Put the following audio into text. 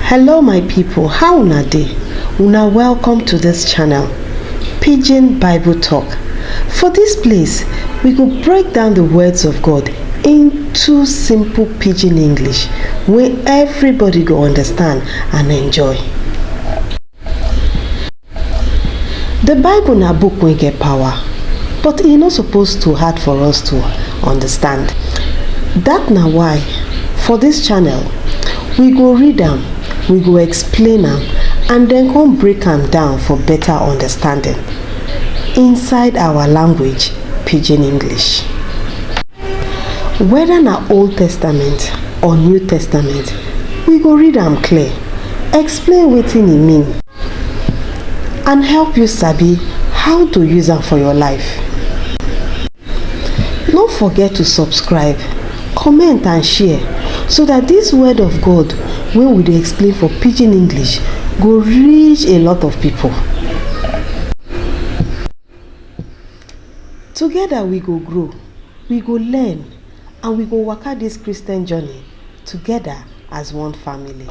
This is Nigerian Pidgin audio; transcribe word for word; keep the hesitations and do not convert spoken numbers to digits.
Hello my people, how una dey? Una welcome to this channel, Pidgin Bible Talk. For this place, we go break down the words of God into simple Pidgin English wey everybody go understand and enjoy. The Bible na book wey get power, but e no suppose too hard for us to understand. That na why for this channel, we go read am, we go explain am, and then come break am down for better understanding inside our language, Pidgin English. Whether na Old Testament or New Testament, we go read am clear, explain wetin e mean, and help you sabi how to use am for your life. No forget to subscribe, comment and share so that this word of God wey we dey explain for Pidgin English go reach a lot of people. Together we go grow, we go learn, and we go waka this Christian journey together as one family.